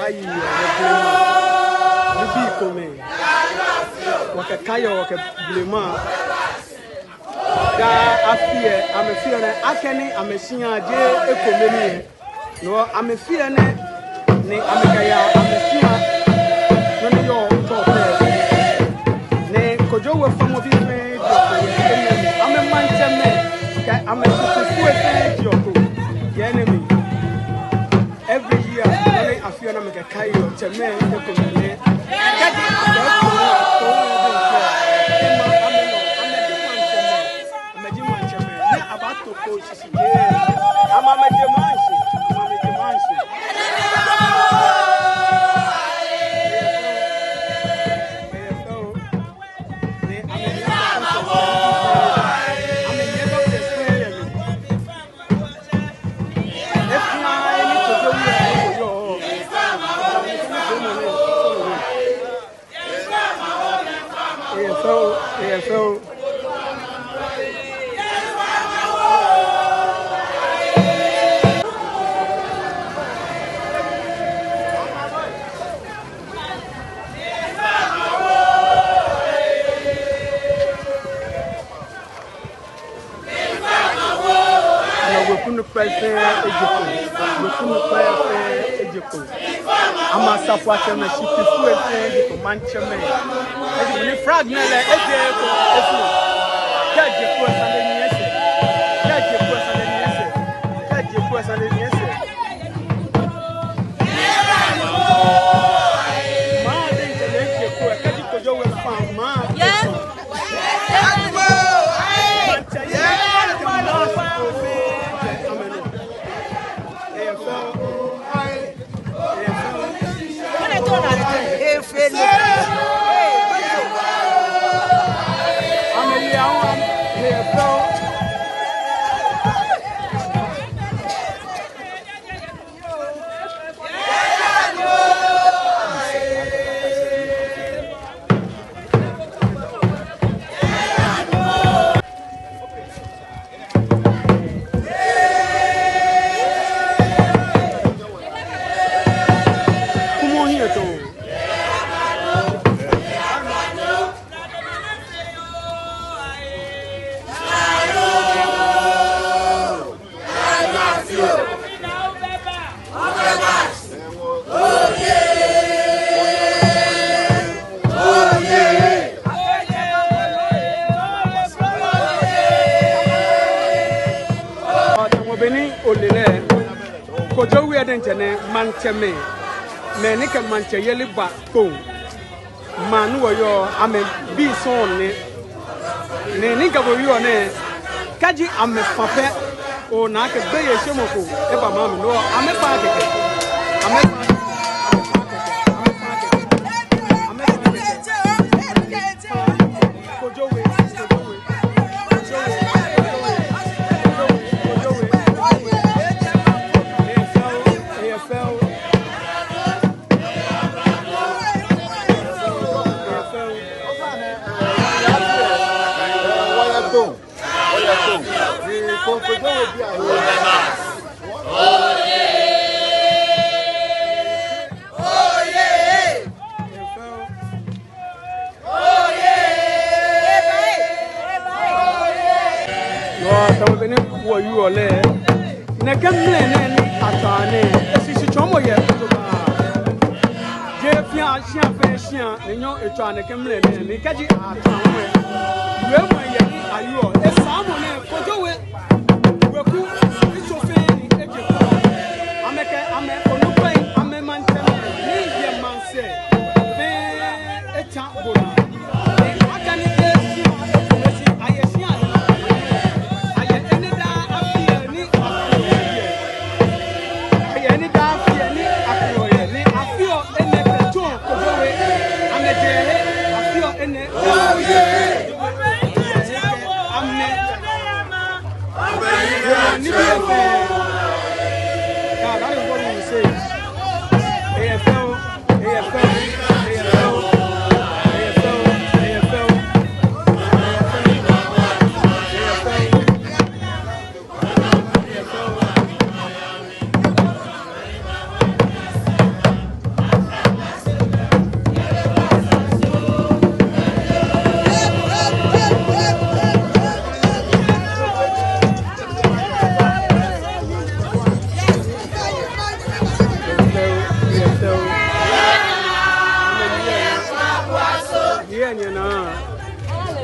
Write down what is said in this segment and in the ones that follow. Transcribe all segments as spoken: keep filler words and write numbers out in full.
Ayi, wɔkɛ blema. Nibii komɛi. Wɔkɛkaiɔ wɔkɛ blema. Daa afi lɛ, amɛfeɔ nɛɛ, akɛni amɛshĩa jeee ekome ni yɛ. No amɛfeɔ nɛɛ, ni amɛkɛyaa amɛshĩa. Nɔ ni yɔɔ tɔ pɛ. Ni Kojo We famɔbii fɛɛ, amɛ maŋtsɛmɛi, kɛ amɛ shikpɔŋ fɛɛ ji oko. Yɛ nɛɛ mli. Every year, nɔ ni afeɔ ni amɛkɛkaiɔ tsɛmɛi ekomɛi nɛ. Kɛji akɛ eko nɔ, eko nɔ, ema amɛ nɔ, amɛji maŋtsɛmɛi, amɛji maŋtsɛmɛi, ni abaato kpo shishi. Amɛ amɛji maŋtsɛ, amɛ amɛji maŋtsɛ. Ni amɛ, amɛ Eyɛ fɛo, eyɛ fɛo. Ni wekunukpai fɛɛ eje kpo, wekunukpai fɛɛ eje kpo. Amɛ asafoiatsɛmɛi, shikpɔŋ fɛɛ eje kpo, maŋtsɛmɛi. Eji ni flag nɛɛ lɛ eje kpo eflo. Kɛje kpo esa lɛ ni ese. Kɛje kpo esa lɛ ni ese. Kɛje kpo esa lɛ ni ese. Maŋ diɛŋtsɛ lɛ eje kpo, kɛji Kojo We fa maŋ. Yeah. Ɔtɔmɔ beni ole lɛ, Kojo We diɛŋtsɛ nɛ, maŋtsɛmɛi, mɛi ni kɛ maŋtsɛyeli ba kpo. Maŋ ni wɔyɔɔ, amɛbii sɔŋŋ nɛ. Ni, ni mikɛ bo wieɔ nɛɛ, kɛji amɛfa pɛ, ona akɛ gbeyeishemɔ ko eba maŋ mli, no amɛfa kɛkɛ. Amɛfa kɛkɛ. Amɛfa kɛkɛ. Amɛfa kɛkɛ. Kojo We, Kojo We, Kojo We, Kojo We, Kojo We. Eyɛ fɛo, eyɛ fɛo. Yoo, tamɔ bɔ ni wɔyɔɔ lɛ, nɛkɛ mlɛ nɛɛ ni atswaa nɛɛ, eshishitsɔɔmɔ yɛ jogbaŋŋ. Jeee fɛɛ shia fɛɛ shia ni nyɔ etswaa nɛkɛ mlɛ nɛɛ, ni kɛji atswa lɛ, wiemɔ yɛ ni ayɔɔ, esaamɔ nɛɛ, Kojo We weku, etsɔ fɛɛ ni eje kpo. Amɛkɛ, amɛ onukpai, amɛ maŋtsɛmɛi, ni yɛ maŋsɛɛ fɛɛ, etsa bo naa. Nyɛnaa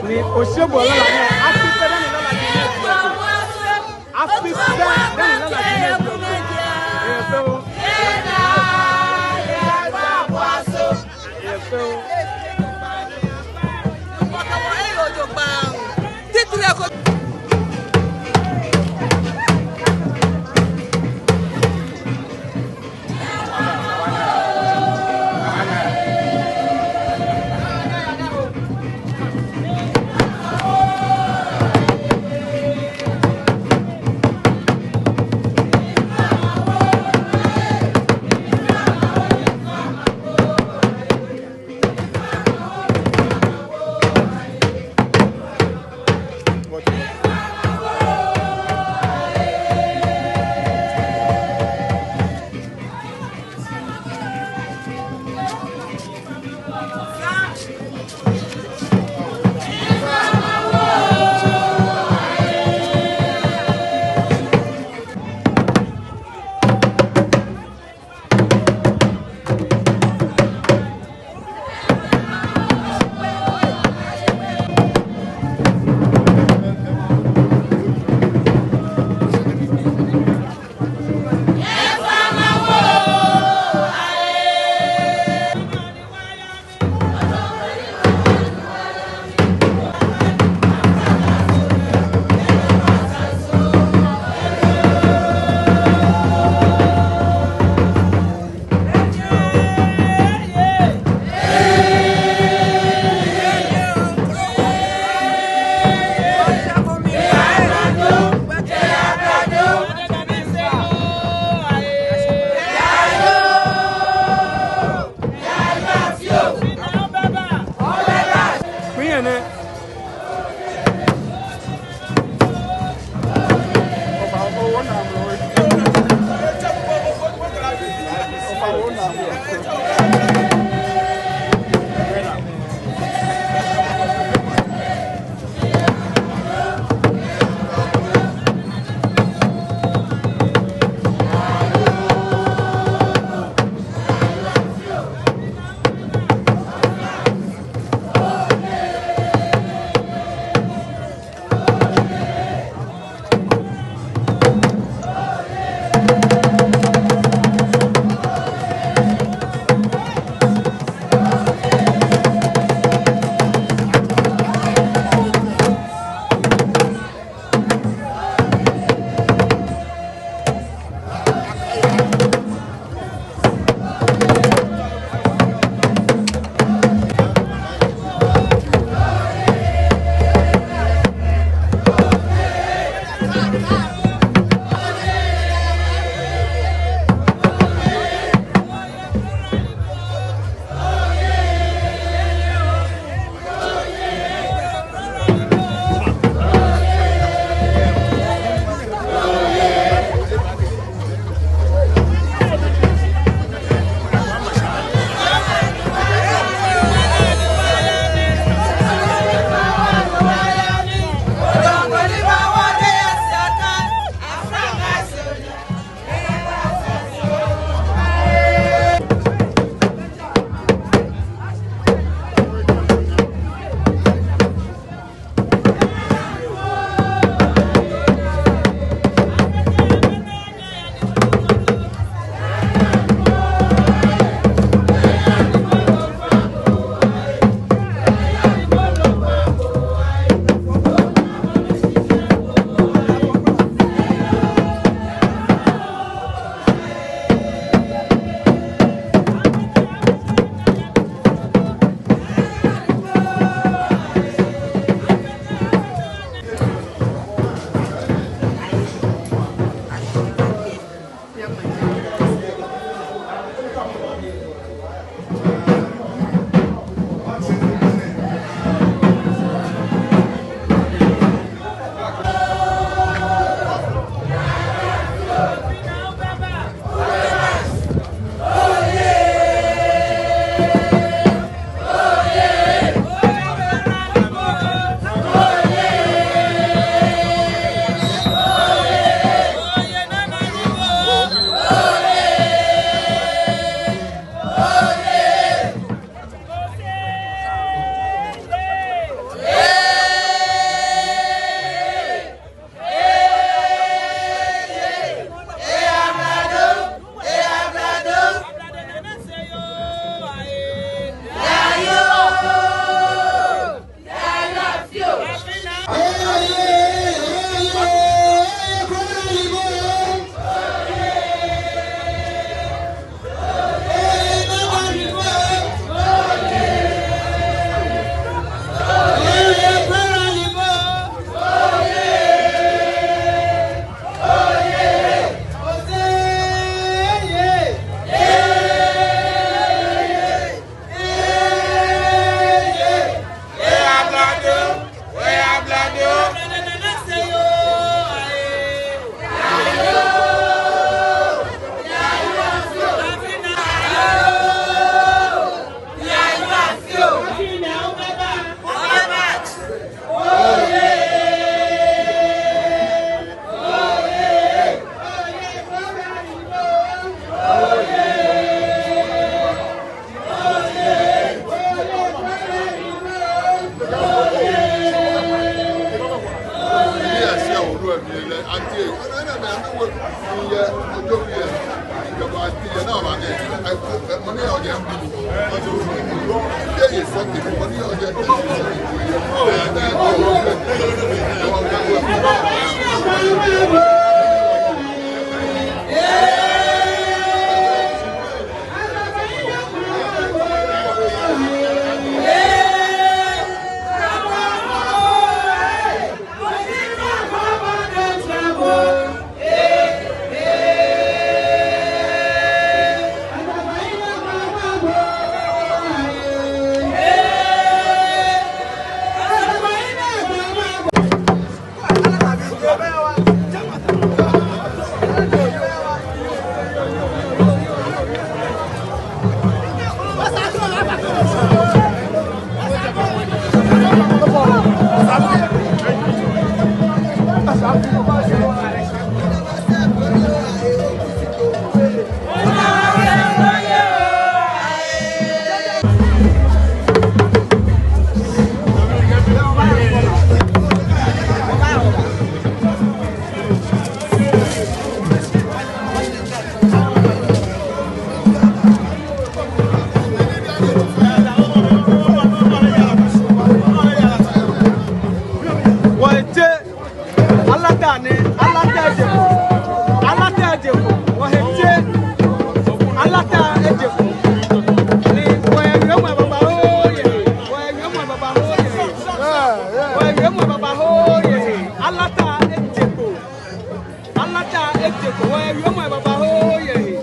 ni oshe bo lala ni afi pɛ dani lala ni afi pɛ dani lala ni afi pɛ. Eyɛ fɛo. Eyɛ fɛo. Wɔhe tse, Alata ni, Alata eje kpo, Alata eje kpo, wɔhe tse, Alata eje kpo. Ni wɔhe wiemɔ babaoo yɛ he, wɔhe wiemɔ babaoo yɛ he, wɔhe wiemɔ babaoo yɛ he, Alata eje kpo. Alata eje kpo, wɔhe wiemɔ babaoo yɛ he.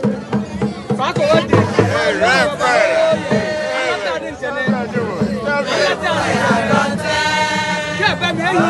Fako wɔje, wɔhe wiemɔ babaoo yɛ he. Alata ni ŋtsɛ nɛ. Alata ni ŋtsɛ nɛ. Kɛ be mli ehi.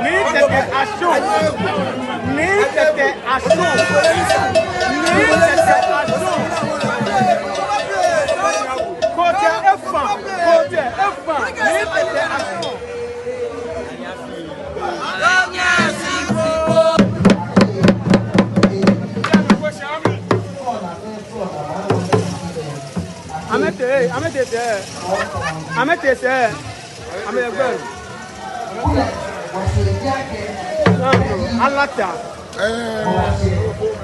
Ni tɛtɛ aso. Ni tɛtɛ aso. Ni tɛtɛ aso. Kotei efã. Kotei efã. Ni tɛtɛ aso. Amɛtee, amɛtee sɛɛ. Amɛtee sɛɛ. Amɛyɛ gbɛ. Alata.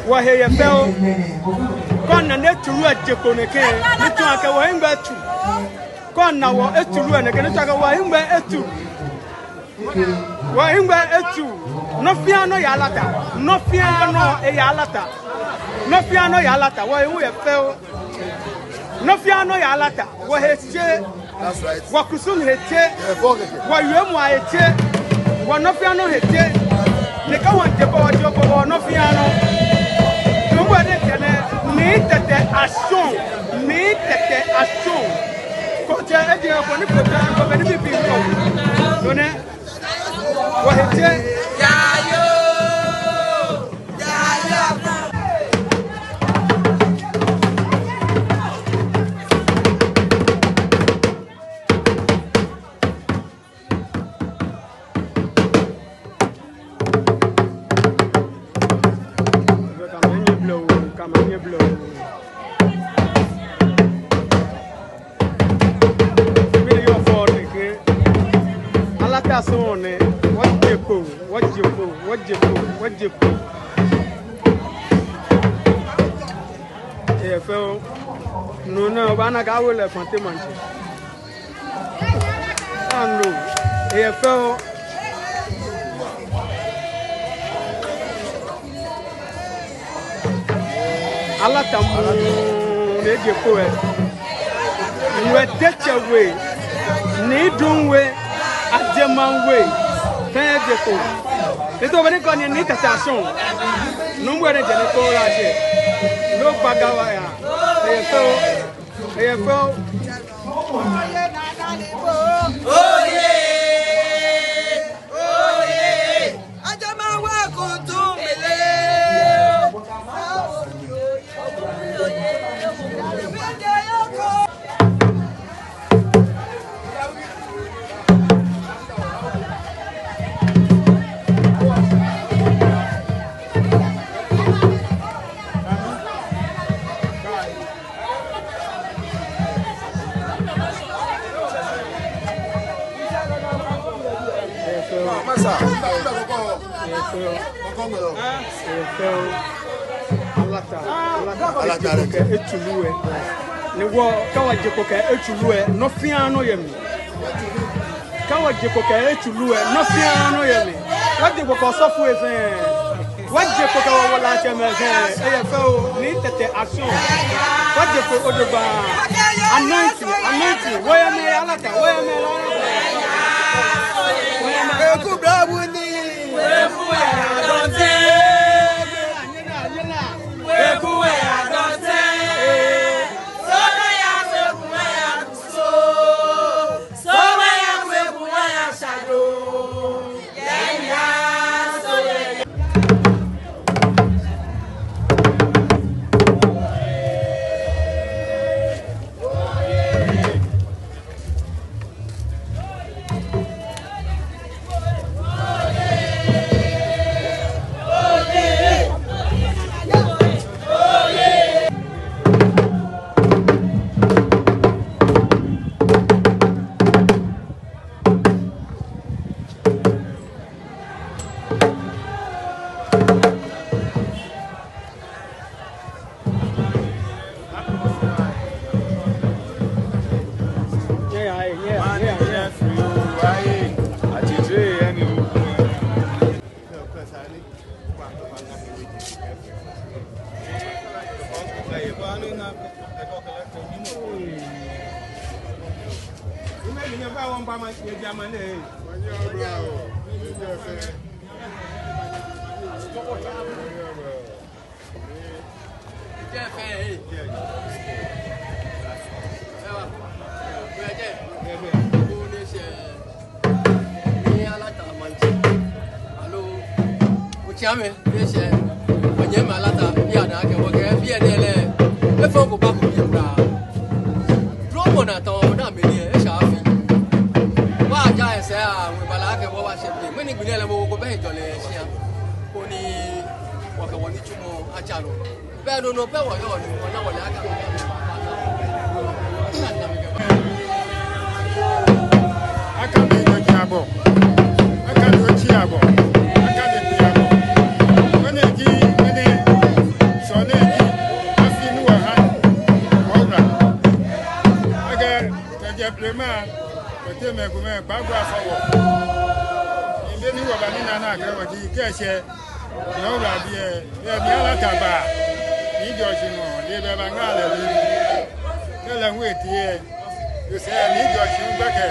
Wɔhe yɛ fɛo. Kɛ ona ni etsu lɛ eje kpo nɛkɛ, ni tsɔɔ akɛ wɔhiŋmɛi etsu. Kɛ ona wɔ etsu lɛ nɛkɛ, ni tsɔɔ akɛ wɔhiŋmɛi etsu. Wɔhiŋmɛi etsu. Nɔ fɛɛ nɔ yɛ Alata. Nɔ fɛɛ nɔ yɛ Alata. Nɔ fɛɛ nɔ yɛ Alata. Wɔhe hu yɛ fɛo. Nɔ fɛɛ nɔ yɛ Alata. Wɔhe tse. That's right. Wɔkusum he tse. Yeah, fuck it. Wɔwiemɔ he tse. Wɔnɔ fɛɛ nɔ he tse. Ni kɛ wɔje kpo, wɔje kpo, wɔnɔ fɛɛ nɔ. Nɔ ni ŋtsɛ nɛ, ni tɛtɛ aso, ni tɛtɛ aso. Kotei eje kpo ni kotei kpo bɛ ni bibii kpo. Nɔ nɛ, wɔhe tse. Mɛni yɔɔ fɛo nɛkɛ? Alata sɔŋŋ nɛ, wɔje kpo, wɔje kpo, wɔje kpo, wɔje kpo. Eyɛ fɛo. No, no, obaana akɛ awo lɛ Fante Maŋtsɛ. Ano, eyɛ fɛo. Alata muu ni eje kpo lɛ. Ŋwɛi Tɛtsɛ We, Nii Dum We, Ajemaŋ We, fɛɛ eje kpo. Ito bɛ ni kɔ ni ni tata sɔŋ. Nuumo ni jɛ ni kɔ la jɛ. No kpa ga wa ya. Eyɛ fɛo. Eyɛ fɛo. Oye! Oye! Masa. Alata, alata, alata, alata. Kɛ etsulu lɛ. Ni wɔ, kɛ wɔje kpo kɛ etsulu lɛ, nɔ fɛɛ nɔ yɛ mli. Kɛ wɔje kpo kɛ etsulu lɛ, nɔ fɛɛ nɔ yɛ mli. Wɔje kpo kɛ osɔfo lɛ fɛɛ. Wɔje kpo kɛ wɔwɔlatsɛmɛi fɛɛ. Eyɛ fɛo, ni tete action. Wɔje kpo odogba. Anointing, anointing. Wɔyɛ mɛi alata, wɔyɛ mɛi alata. Eku brabu ni. Ni alata maŋtsɛ. Aloo, otsiamɛ, eshɛ, wɔnyɛmimɛi alata, bianɛ akɛ wɔkɛ, bianɛ lɛ, efɔŋ ko bako biɛ kwraa. Dromɔ naa tɔɔ, naa mɛni, eshɛ afi. Wɔja esɛɛ, wɔbala akɛ wɔbashɛ biɛ. Mɛni gbi nɛɛ lɛ mɔ ko bɛ jɔlɛ shia. Koni, wɔkɛ wɔnitsumɔ atsa nɔ. Bɛ no nɔ pɛ wɔyɔɔ ni wɔna wɔle aka. Aka mi no ji abɔ. Aka mi oji abɔ. Aka mi bi abɔ. Mɛni ji, mɛni, sɔ ni ji, afi ni wɔha, wɔwula. Akɛ, kɛjɛ blema, kɛtee mɛi komɛi, kpaagba sɔ wɔ. Ni be ni wɔba ni nana akɛ wɔji, kɛ eshɛ, ni wɔwula biɛ, biɛ ni alata ba, ni jɔ shi nɔ, ni bɛ baŋa lɛ ni. Kɛ lɛ ŋwe tiɛ, yosɛ ni jɔ shi gbɛkɛ,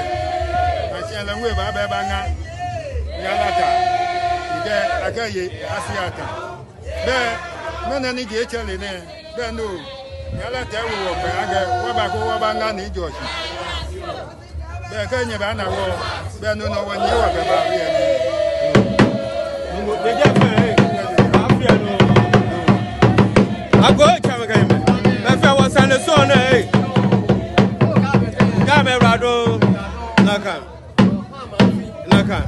ashi lɛ ŋwe ba bɛ baŋa, ni alata, ni kɛ akɛ ye, asi ata. Bɛ, mɛni ni je etsɛre nɛ, bɛ no, ni alata wo wɔ pɛ, akɛ, wɔbako, wɔbaŋa ni jɔ shi. Bɛ kɛ nyɛbana wɔ, bɛ no nɔ wɔnyiɛ wɔ bɛ ba biɛ nɛ. Agoo tsɛmɛi kɛ nyɛmɛi. Bɛ fɛɛ wɔ sane sɔŋŋ nɛ, ee. Gamɛi wulɔmɛi, nakai. Nakai.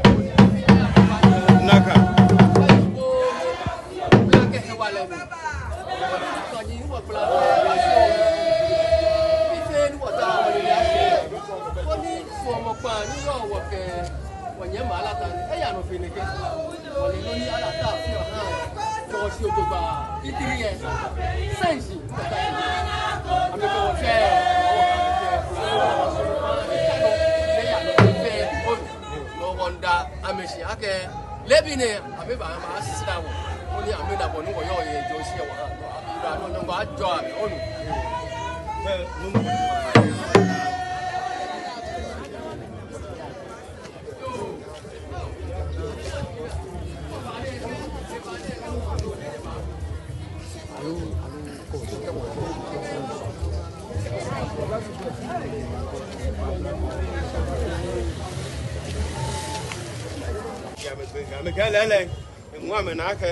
Nakai. Nɔ wɔmiida amɛshi akɛ leebi nɛɛ amɛba amɛsra wɔ, koni amɛna bɔ ni wɔyɔɔ yɛ jɔɔshi yɛ wɔ ha. Nɔ Nyɔŋmɔ ajɔɔ amɛ, onu. Amɛkɛɛ lɛɛlɛŋ, eŋɔɔ amɛnaa akɛ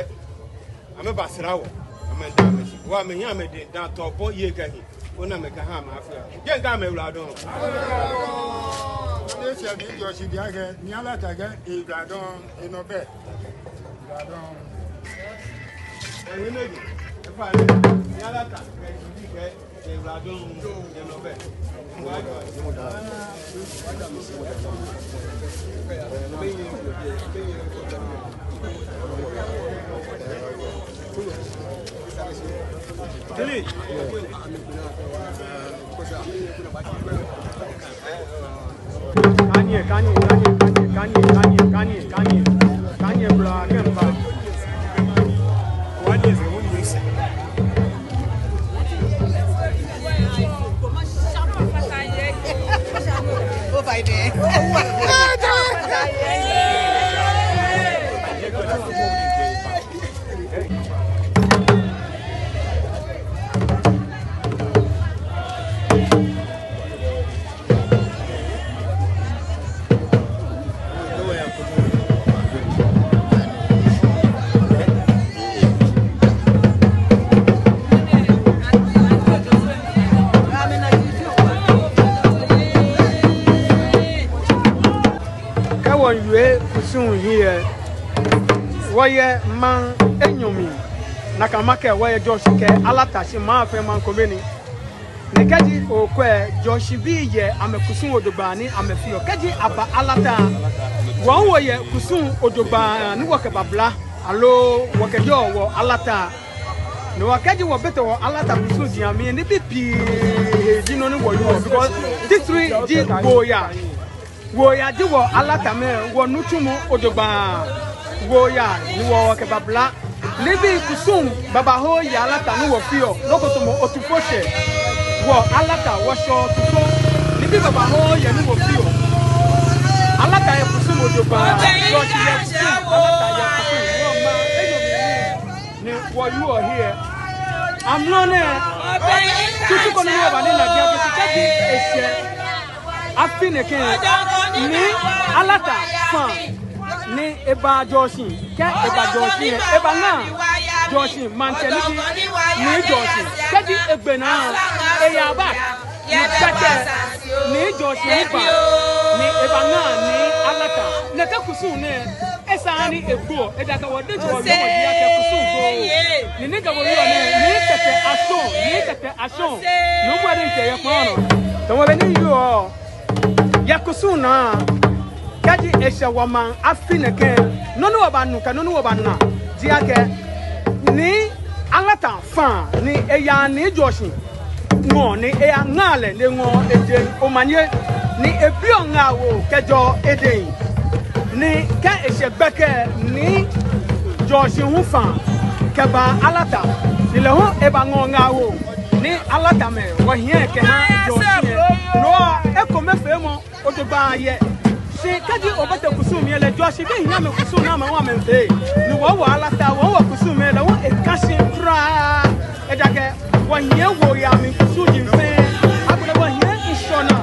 amɛbasra wɔ, amɛda amɛshi. Wɔ amɛhiɛ amɛdɛŋ daa tɔbɔ yɛ kɛhi. Ona amɛkɛha amɛ afi. Jeee ŋka amɛ wula dɔŋŋ. Ni eshɛ bi jɔɔshi bi akɛ, ni Alata kɛ ewula dɔŋŋ, enɔ bɛ. Wula dɔŋŋ. Ehe nɛɛ ji, efa lɛ, ni Alata kɛ jɔɔshi kɛ ewula dɔŋŋ, enɔ bɛ. Kanye, Kanye, Kanye, Kanye, Kanye, Kanye, Kanye, Kanye, Kanye, bro, I can't back. What is it? What is it? Over there. Kɛ wɔmiiwie kusum hiɛ, wɔyɛ maŋ enyɔ mli. Nakai makɛɛ wɔyɛ jɔɔshi kɛ Alata shi maŋ fɛɛ maŋ kome ni. Ni kɛji okwɛ, jɔɔshi bii yɛ amɛkusum ojogbaŋŋ ni amɛfeɔ. Kɛji aba Alata, wɔ hu wɔyɛ kusum ojogbaŋŋ ni wɔkɛbabla, aloo wɔkɛjɔɔ wɔ Alata. Ni wɔ kɛji wɔbɛtɛ wɔ Alata kusum ji amɛ nibii pii ji nɔ ni wɔyɔɔ, because titri ji wuoyaa. Wuoyaa ji wɔ Alatamɛi wɔnitsumɔ ojogbaŋŋ. Wuoyaa ni wɔ wɔkɛbabla. Nibii kusum babaoo yɛ Alata ni wɔfeɔ, nɔ ko tamɔ otufo shɛ. Wɔ Alata wɔshɛɔ otufo. Nibii babaoo yɛ ni wɔfeɔ. Alata yɛ kusum ojogbaŋŋ. Jɔɔshi yɛ kusum. Alata yɛ kusum. Wɔ maŋ enyɔ mli ni wɔyɔɔ hiɛ. Amrɔ nɛɛ, tsutsu ko ni wɔba ni wɔna ji akɛ kɛji eshɛ afi nɛkɛ ni Alata fã ni eba jɔɔshi, kɛ eba jɔɔshi, ebaŋa jɔɔshi maŋtsɛ ni ji Nii Jɔɔshi. Kɛji egbe naa, eyaa back ni kɛkɛ Nii Jɔɔshi hu ba ni ebaŋa Nii Alata. Nɛkɛ kusum nɛɛ, esa ni egbo, ejaakɛ wɔ diɛŋtsɛ wɔyɔɔ wɔyeee akɛ kusum gbo. Ni nɔ ni wɔyɔɔ nɛɛ, Nii Tɛtɛ Ashong, Nii Tɛtɛ Ashong. Nɔ ni wɔdiɛŋtsɛ yɔɔ kpɔŋ nɔ. Tamɔ bɔ ni wɔyɔɔ yɛ kusum naa, kɛji eshɛ wɔ maŋ afi nɛkɛ, nɔ ni wɔbaanu kɛ nɔ ni wɔbaana ji akɛ Nii Alata fã ni eya Nii Jɔɔshi ŋɔɔ ni eyaŋa lɛ ni eŋɔ eje omanye ni ebiɔ ŋaawoo kɛjɛɔ edɛŋ. Ni kɛ eshɛ gbɛkɛ Nii Jɔɔshi hu fã kɛba Alata ni lɛ hu ebaŋɔ ŋaawoo ni Alatamɛi wɔhiɛ kɛha jɔɔshi lɛ. No hewɔ ekomefeemɔ ojogbaŋŋ yɛ. Shi kɛji obɛtɛ kusum mli lɛ, jɔɔshi bii hiɛ amɛkusum ni amɛ hu amɛmiifee. Ni wɔ wɔ Alata, wɔ wɔkusum lɛ, lɛ hu eka shi kwraa. Ejaakɛ wɔhiɛ wuoyaa mli kusum ji fɛɛ. Agbɛnɛ wɔhiɛ ŋshɔnaa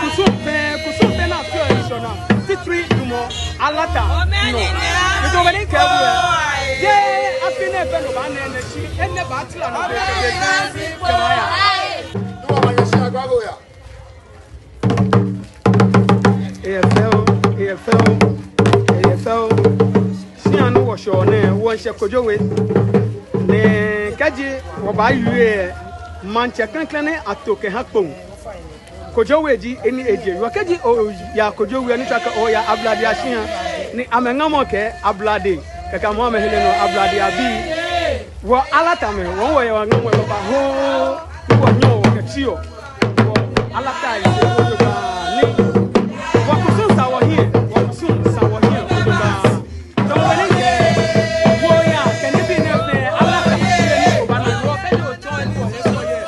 kusum fɛɛ, kusum fɛɛ ni afeɔ ŋshɔnaa. Titri dumɔ Alata nɔ. Ni tamɔ bɔ ni mikɛɛ bo lɛ, jeee afi nɛɛ pɛ ni obaana enɛ, shi enɛ baatara nɔ be, be, be, be, kɛbaya. Eyɛ fɛo, eyɛ fɛo, eyɛ fɛo. Shia ni wɔshɛɔ nɛɛ, wɔmiishɛ Kojo We. Ni kɛji wɔbaawie, maŋtsɛ klɛŋklɛŋ ni ato kɛha Kpoŋ, Kojo We ji he ni eje. Hewɔ kɛji oya Kojo We, no tsɔɔ akɛ oya Ablade ashia. Ni amɛŋamɔ kɛ Ablade, kɛkɛ amɔ amɛhe lɛ nɔ Ablade abii. Wɔ Alatamɛi, wɔ wɔyɛ wɔ ŋamɔ babaoo. Ni wɔnyɛɔ wɔ Yoo, wɔ Alata yɛ ojogbaŋŋ ni. Wɔkusum sa wɔhiɛ, wɔkusum sa wɔhiɛ ojogbaŋŋ. Tamɔ bɔ ni mikɛɛ, wɔya kɛ nibii nɛɛ fɛɛ, Alata yɛ ni obaana, wɔkɛ ni otsɔ ni wɔle sɔ yɛ.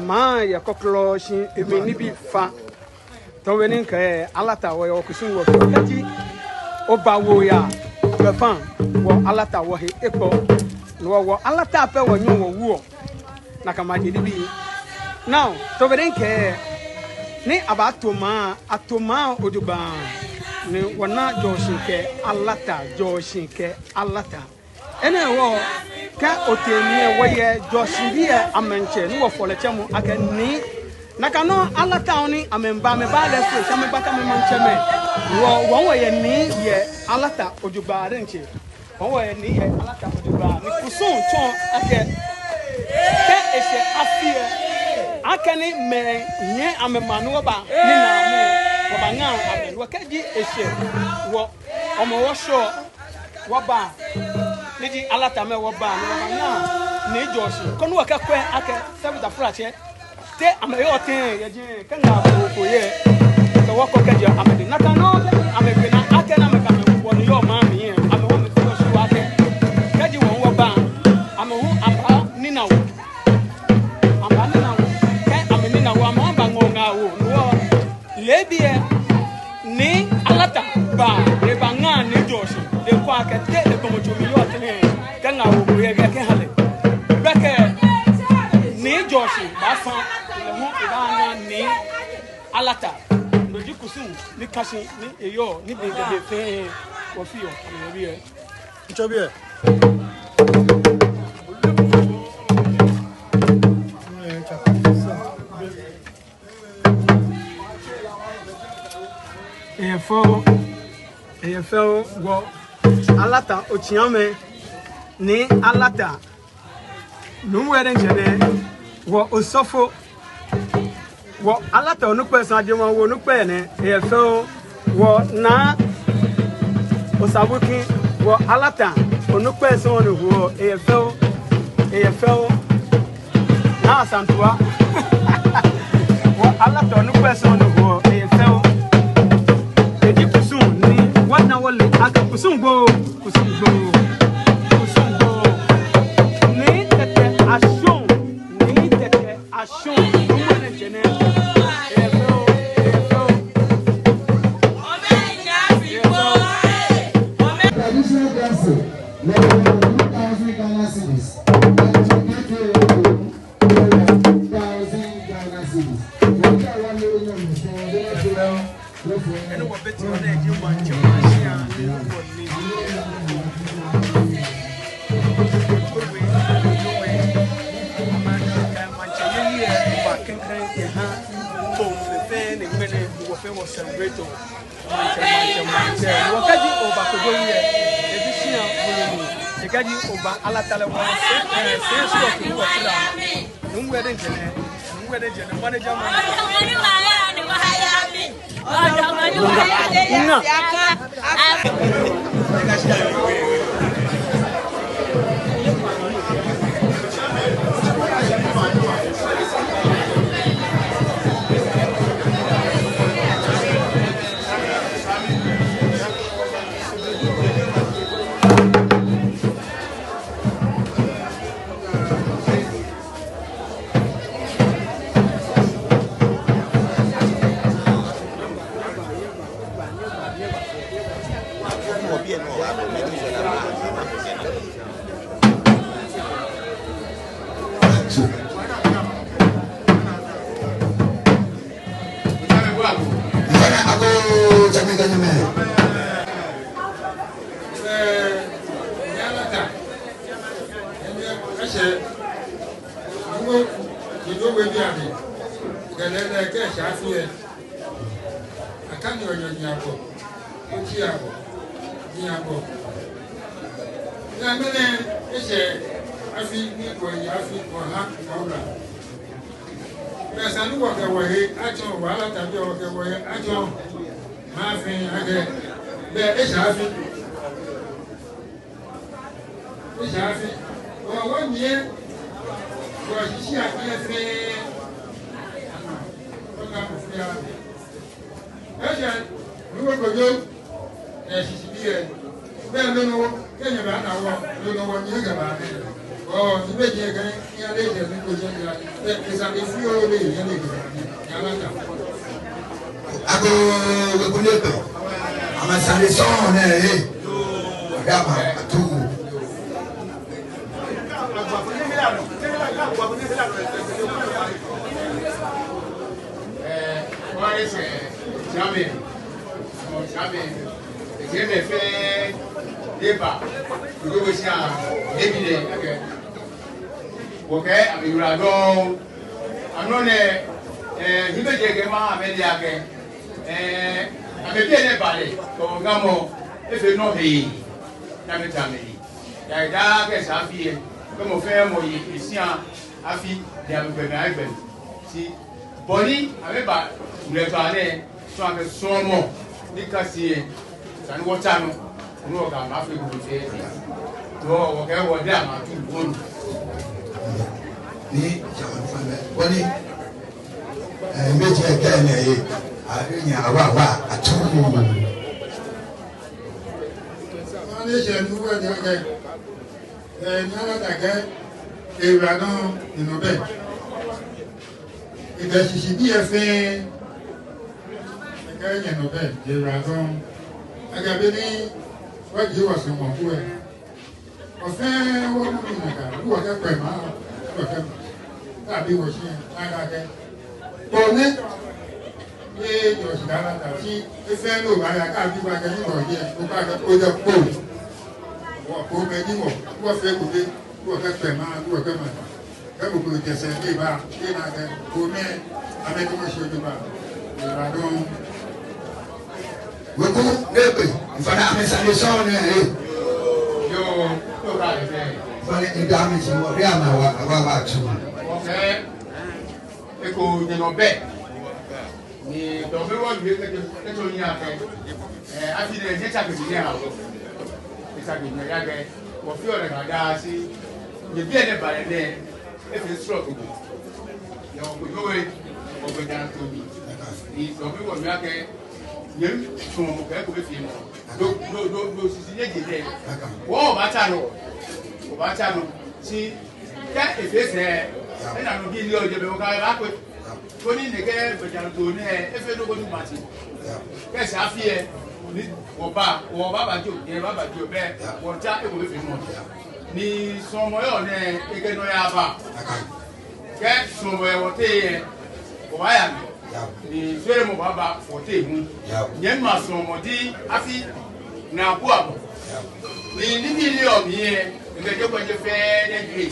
Maŋ yɛ kɔklɔ shi emli nibii fa. Tamɔ bɔ ni mikɛɛ, Alata wɔyɛ wɔkusum wɔfeɔ. Kɛji oba wɔya gbɛfaŋ, wɔ Alata wɔhe ekpɔ. Ni wɔ, wɔ Alata pɛ wɔnyɛɔ wɔwuɔ. Nakai maje nibii. Now, tamɔ bɔ ni mikɛɛ, ni abaato maŋ, ato maŋ ojogbaŋŋ. Ni wɔna Jɔɔshi kɛ Alata, Jɔɔshi kɛ Alata. Enɛ hewɔ, kɛ otee Nii lɛ, wɔyɛ Jɔɔshi bii lɛ amaŋtsɛ ni wɔfɔɔ lɛ tsɛmɔ akɛ Nii. Nakai nɔŋŋ Alata hu ni amɛmiiba, amɛba lɛ fɛɛ, kɛ amɛba kɛ amɛmaŋtsɛmɛi. Wɔ, wɔ wɔyɛ Nii yɛ Alata ojogbaŋŋ diɛŋtsɛ. Wɔ wɔyɛ Nii yɛ Alata ojogbaŋŋ. Ni kusum tsɔɔ akɛ, kɛ eshɛ afi lɛ, akɛni mɛi hiɛ amɛmaŋ ni wɔba, ni na amɛ, wɔbaŋa amɛ. Ni wɔ kɛji eshɛ, wɔ, Hɔmɔwɔ shɔ, wɔba. Ni ji Alatamɛi wɔba, ni wɔbaŋa Nii Jɔɔshi. Koni wɔkɛkwɛ akɛ, sɛbi tafratsɛ. Te amɛyɔɔ tɛŋŋ yɛ jɛi, kɛ ŋaawoo ko yɛ. Kɛ wɔkɔ kɛjɛ amɛdɛŋ. Nakai nɔŋŋ, amɛgbe naa akɛ ni amɛkɛ amɛwɔ ni yɔɔ maŋ mli lɛ. Amɛ hu amɛfeɔ sure akɛ, kɛji wɔ hu wɔba, amɛ hu amɛbaanina wɔ. Amɛbaanina wɔ. Kɛ amɛnina wɔ, amɛ hu amɛbaŋɔ ŋaawoo. Ni wɔ Leebi lɛ, Nii Alata ba, ni ebaŋa Nii Jɔɔshi, ni ekɛɔ akɛ te egbɔmɔtso mli yɔɔ tɛŋŋ, kɛ ŋaawoo ko yɛ, kɛ eha lɛ. Gbɛkɛ Nii Jɔɔshi baafã, lɛ hu ebaaŋa Nii Alata. No ji kusum ni ka shi ni eyɔɔ, ni be kɛ be fɛɛ wɔfeɔ, amɛyɛ biɛ. Ŋtsɔ biɛ. Eyɛ fɛo, eyɛ fɛo, wɔ Alata otsiamɛ, Nii Alata, nuumo lɛ diɛŋtsɛ nɛ, wɔ osɔfo, wɔ Alata onukpa sɔŋŋ, ajie maŋ wɔ onukpa nɛ, eyɛ fɛo, wɔ Naa Osabuki, wɔ Alata onukpa sɔŋŋ ni wɔ, eyɛ fɛo, eyɛ fɛo. Naa Asantua. Wɔ Alata onukpa sɔŋŋ ni wɔ, eyɛ fɛo. Eji kusum ni wɔna wɔle akɛ kusum gbo, kusum gbo, kusum gbo. Nii Tɛtɛ Ashong, Nii Tɛtɛ Ashong. Nuumo lɛ diɛŋtsɛ nɛ. Eyɛ fɛo, eyɛ fɛo. Eyɛ fɛo. Traditional dancing, like two thousand Ghana cedis. Like two thousand Ghana cedis. Enɛ wɔbɛ ti wɔna eji maŋtsɛ maŋtsɛ a, ni wɔ ni. Maŋtsɛ yeli lɛ ba klɛŋklɛŋ kɛha too fɛɛ ni ŋmɛnɛ wɔ fɛɛ wɔ celebrate. Maŋtsɛ, maŋtsɛ, maŋtsɛ. Wɔ kɛji oba Kojo lɛ, ebi shia wolo ni. Kɛji oba Alata lɛ wɔ, eh, sɛɛ sɔɔ kɛ wɔ tira. Nuumo lɛ diɛŋtsɛ nɛ, nuumo lɛ diɛŋtsɛ nɛ, manager, manager. Nga. Akɛ ni onyɛ ni abɔ, otsi abɔ, ni abɔ. Ni ŋmɛnɛ eshɛ afi ni kɔ yi afi kɔ ha kɔ wula. Bɛ esa ni wɔkɛ wɔhe atsɔɔ, wala tabi wɔkɛ wɔhe atsɔɔ. Mafi akɛ Bɛ eshɛ afi. Eshɛ afi. Wɔ, wɔnyiɛ. Wɔshishi afi lɛ fɛɛ. Wɔka ko fɛɛ. Eshɛ, nuko kojo. Eshishi biɛ. Bɛ lolo, kɛ nyɛbana wɔ, lolo wɔnyiɛ kɛba nɛɛ. Wɔ, ni bɛ jɛ kɛ, ni ale jɛ ni ko jɛ ya. Bɛ, esa ni fi o le, ya le kɛba nɛɛ. Agoo, weku nɛɛ tɔ. Amɛsane sɔŋŋ nɛ, ee. Ɔdɛ ama atuu. Ee, wɔyɛ sɛ, Jami. Jami. Jami fɛɛ, eba. Kudu wɔ shia, ebi lɛ, akɛ. Wɔkɛ amɛyiwaladɔŋŋ. Amrɔ nɛɛ, ee, hiɛ bɛ jɛ kɛ ma amɛle akɛ, ee, amɛbi enɛ ba lɛ, tɔ ŋamɔ, efee nɔ hee, ni amɛta amɛle. Daa daa kɛ esa afi lɛ, kɛ mɔ fɛɛ mɔ ye eshia afi, ni amɛgbɛ mli, amɛgbɛ mli. Shi bɔ ni amɛba lɛ gba nɛɛ, tsɔɔ akɛ suɔmɔ ni ka shi lɛ, esa ni wɔtsa nɔ, ni wɔkɛ amɛ afee ko fɛɛ. Wɔ, wɔkɛ wɔdɛ ama atuu wonu. Ni, jama fana, wɔ ni, ee, mɛi jɛ kɛ nɛɛ, ee, ade nyɛ awa, awa, atuu. Wɔ ni jɛ nu wɔ ni akɛ, ee, ni ala ta kɛ, ee, wura nɔ, ni nɔ bɛ. Ekɛ shishibii lɛ fɛɛ, ekɛ nyɛ nɔ bɛ, eyiwaladɔŋŋ. Akɛ be ni wɔji wɔsɔŋ mɔ ko lɛ, wɔ fɛɛ wɔnu ni nakai, wɔkɛ kpɛ ma, wɔkɛ ma. Kaabi wɔshi, akɛ akɛ. Kpɔ nɛ, ee, jɔ shi dala ta shi, efee nɔ ba ya, kaabi wɔkɛ ni wɔjɛ, wɔkɛ akɛ, ojɛ kpo. Wɔ kpo mɛ ni wɔ, wɔfee ko be, wɔkɛ kpɛ ma, wɔkɛ ma. Kɛ mɔ ko jɛ sɛɛ ni eba, ni ena akɛ, kome, amɛ ni wɔshi ojogbaŋŋ. Eyiwaladɔŋŋ. Weku nɛɛ kpe, mifana amɛsane sɔŋŋ nɛ, ee. Yoo, to ka lɛ fɛɛ. Mifana eda amɛ shi wɔ, daa ama awa, awa, awa atuu. Wɔkɛ, eko nyɛ nɔ bɛ. Ni tɔ be wɔ yɛ kɛtɛ, kɛtɛ ni akɛ. Ee, afi nɛɛ, nyɛtsa kɛ shi nyɛha wɔ. Nyɛtsa kɛ shi nyɛha kɛ. Wɔfeɔ lɛ daa shi. Nyɛbi enɛ ba lɛ nɛɛ. Efee srɔto ko. Yɛ wɔ ko yɔɔ wɛ, wɔgbɛ daa to mi. Ni tɔ be wɔ yɛ akɛ, nyɛsuɔmɔ kɛ eko bɛ fee mɔ. Do, do, do, do, sisi nyɛje lɛ. Wɔbaatsa nɔ. Wɔbaatsa nɔ. Shi, kɛ efee sɛɛ, ena nɔ bi ni ojɛ bɛ wɔkɛ ba kpe. Koni nɛkɛ gbɛjianɔtoo nɛɛ, efee nɔ ko ni mati. Kɛ esa afi lɛ, ni wɔba, wɔbaaba jio, nyɛbaaba jio, bɛ, wɔtsa eko bɛ fee mɔ. Ni suɔmɔ yɔɔ nɛɛ, ekɛ nɔyaa baa. Kɛ suɔmɔ yɛ wɔteŋ lɛ, wɔbaaya nɔ. Ni sɔlemɔ baaba wɔteŋ hu. Nyɛma suɔmɔ ji afi naabuamɔ. Ni nibii ni yɔɔ mli lɛ, ekɛ je kpɛje fɛɛ nɛ jue.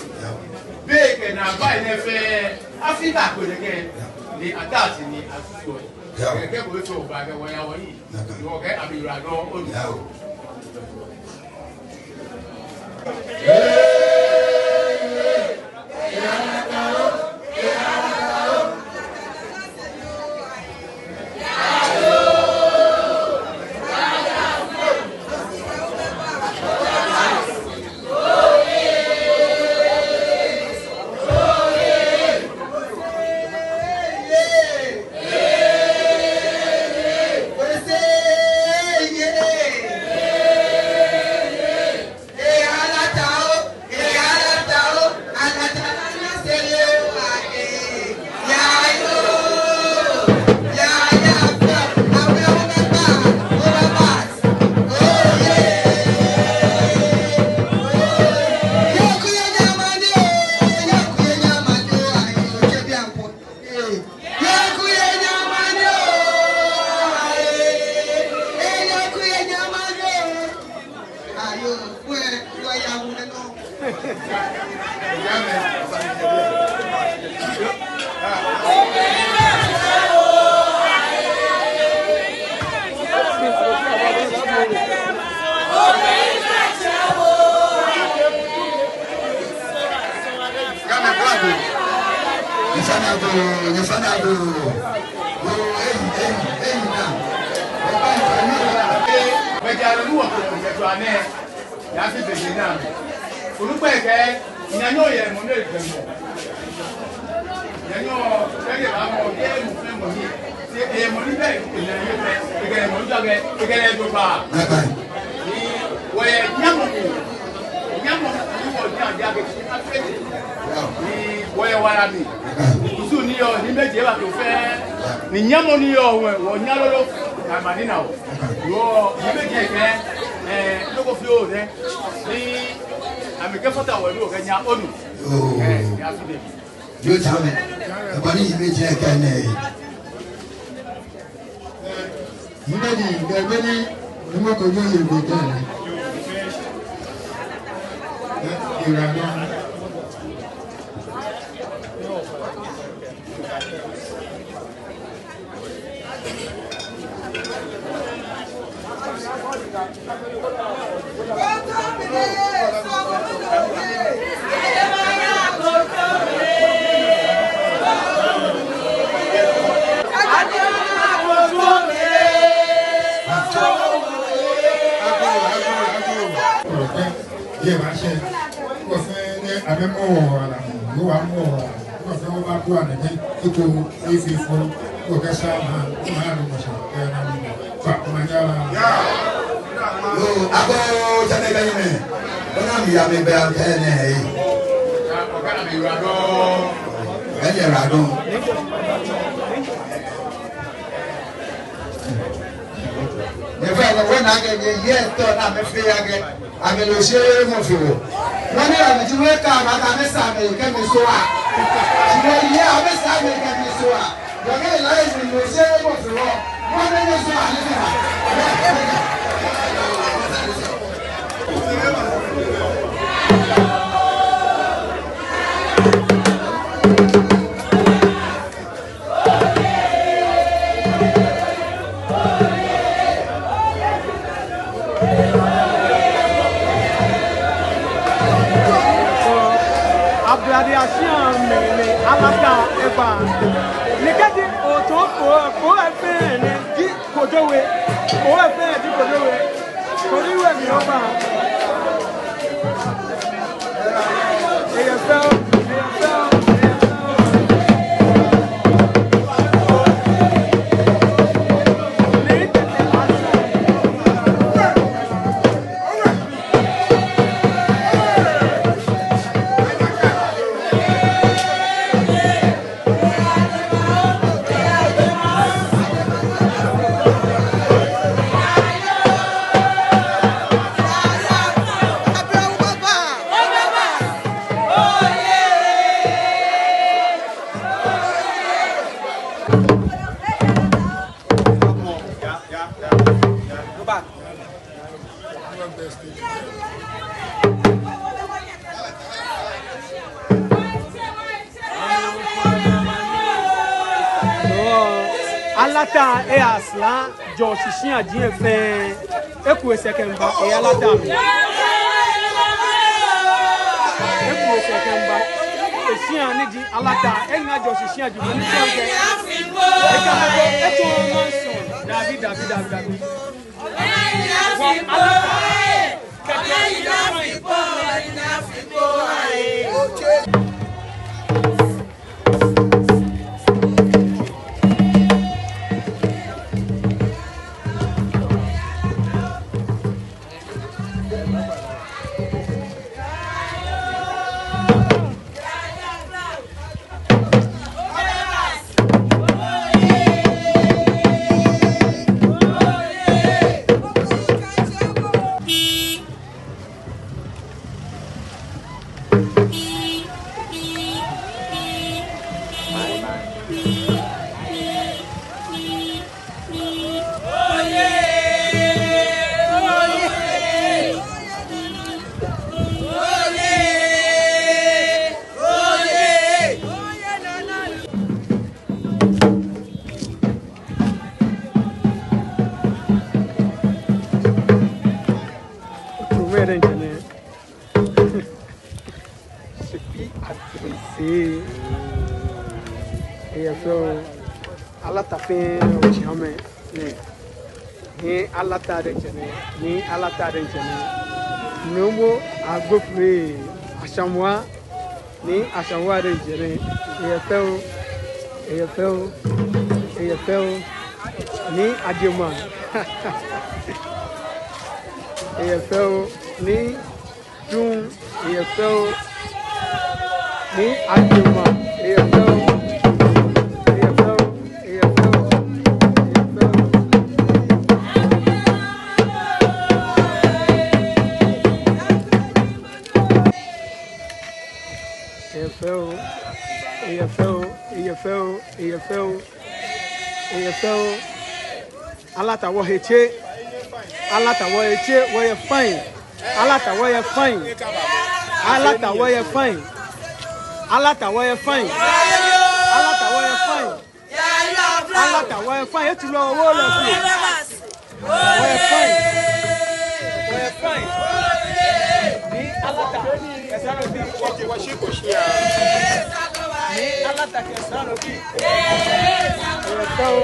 Be kɛ naagbai nɛɛ fɛɛ, afi ta ko nɛkɛ. Ni ata shi ni asusu. Kɛ ko bɛ fee wɔba kɛ wɔya wɔyi. Ni wɔkɛ amɛyiwaladɔŋŋ wonu. Nyɛfana agoo, nyɛfana agoo. Oo, ei, ei, ei, naa. Oba, oba, oba. Yaa nɔ ni wɔkɛ jɛ jɔ anɛ, yaafi be je naa mli. Onukpa kɛɛ, nyanyɔ yɛ mɔ ni yɔɔ gbɛ mli. Nyanyɔ, kɛɛ yɛ ba mɔ, yɛ mɔ fɛɛ mɔ ni. Yɛ mɔ ni bɛ, yɛ mɔ ni bɛ, yɛ mɔ ni jɔ kɛ, yɛ mɔ ni jɔ kpa. Ni wɔyɛ nyamɔ ko, nyamɔ ko ni wɔnyɛ aja kɛ, ni wɔyɛ wala mli. Kusum ni yɔɔ, ni bɛ je ba to fɛɛ. Ni nyamɔ ni yɔɔ, wɔ, wɔnyɛ lolo, kɛ mɔ ni na wɔ. Wɔ, ni bɛ je kɛ, ɛɛ, loko fioo nɛ. Ni amɛkɛ fata wɔ, ni wɔkɛ nya onu. Yoo. Ɛɛ, yaafi be. Yoo, tsɛmɛi. Ebɔ ni yi bɛ je kɛ nɛ. Yi bɛ ni, bɛ bɛ ni, ni mɔ ko yoo yi bɛ kɛ nɛ. Ɛɛ, ira na. Yɛ maŋ shɛ, wɔfɛɛ nɛ, amɛmɔ wɔ wala, wɔ wa mɔ wɔ wala, wɔfɛɛ wɔba kɔ anɛ, eko, efee fɔ, wɔkɛ sa ma, ma ya lɔ mɔ sha, ɛ, na mi, fa, ma ya la. Yoo, agoo, tsɛmɛi kɛ nyɛmɛi, ona mi ya mi bɛ akɛ nɛ, ee. Ɛyɛ radon. Nyɛfɛɛ nɔ, wɔna akɛ nyɛ yɛ tɔ na amɛfee akɛ, amɛle oshe mɔ fɛɛ mɔ. Nɔ ni amɛji wɔkɛɛ akɛ amɛsa amɛ kɛ amɛsɔɔ. Shi wɔyɛ amɛsa amɛ kɛ amɛsɔɔ. Wɔkɛɛ la yɛ ni le oshe mɔ fɛɛ mɔ. Nɔ ni nyɛsɔɔ amɛ fɛɛ. Ablade ashia mɛi, mɛi alata eba. Ni kɛji otɔ ko, ko efee nɛ ji Kojo We. Ko efee ji Kojo We. Kojo We ni oba. Alata eya sla jɔ shishi aji efɛɛ. Eku esɛɛ kɛmiiba, eya alata mli. Eku esɛɛ kɛmiiba. Eshia ni ji alata, eŋa jɔ shishi aji mɔ ni fɛɛ kɛ. Eka ko, eto mansion. Dabi, dabi, dabi, dabi. Wɔ alata. Eya so, alata fɛɛ, otsiamɛ, nɛ. Nii Alata diɛŋtsɛ nɛ, Nii Alata diɛŋtsɛ nɛ. Nuumo Agbofure Ashamuwa, Nii Ashamuwa diɛŋtsɛ nɛ. Eyɛ fɛo oo, eyɛ fɛo oo, eyɛ fɛo oo. Nii Ajeman. Eyɛ fɛo oo, Nii Dum, eyɛ fɛo oo. Nii Ajeman, eyɛ fɛo oo, eyɛ fɛo oo, eyɛ fɛo oo, eyɛ fɛo oo. Eyɛ fɛo oo, eyɛ fɛo oo, eyɛ fɛo oo, eyɛ fɛo oo, eyɛ fɛo oo. Alata wɔhe tse. Alata wɔhe tse, wɔyɛ fine. Alata wɔyɛ fine. Alata wɔyɛ fine. Alata wɔyɛ fine. Alata wɔyɛ fine. Alata wɔyɛ fine. Etsi lɔ wo lɛ fine. Wɔyɛ fine. Wɔyɛ fine. Nii Alata kɛ Sanobi. Nii Alata kɛ Sanobi. Eyɛ fɛo oo.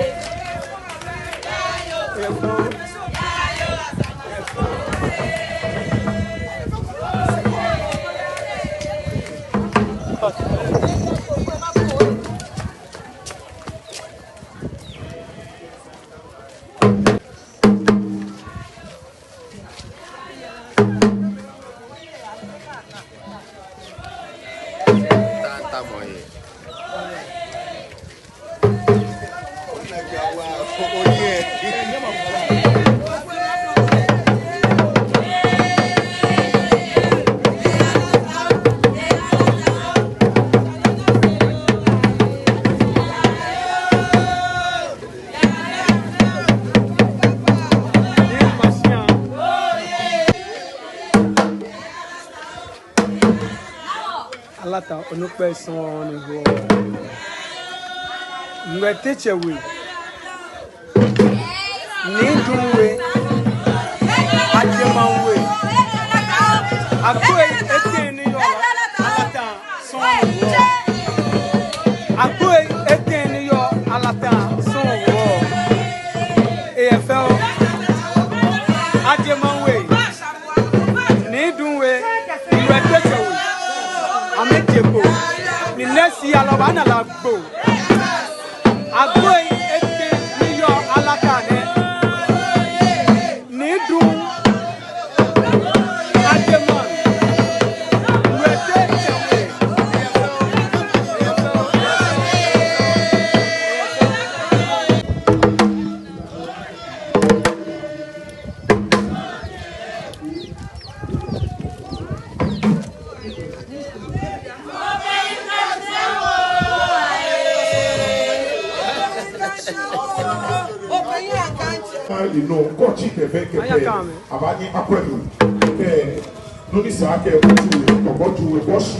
Alata onukpai sɔŋŋ ni hoɔ. Ŋwɛi Tɛtsɛ We, Nii Dum We, Ajeman We. Agboi etɛ ni yɔɔ Alata sɔŋŋ ni hoɔ. Agboi etɛ ni yɔɔ Alata sɔŋŋ ni hoɔ. Eyɛ fɛo oo. Ajeman We, Nii Dum We, Ŋwɛi Tɛtsɛ We. Amɛje kpo. Ni nɛɛ shi alɔ baana la kpo. Agboi etɛ ni yɔɔ Alata nɛ. Nii Dum, Ajeman, Ŋwɛi Tɛtsɛ We. Ino kɔchi kɛfɛ kɛfɛ. Abaanyiɛ akwɛ nɔ kɛ nɔ ni sa akɛ otu we, otu we, otu we.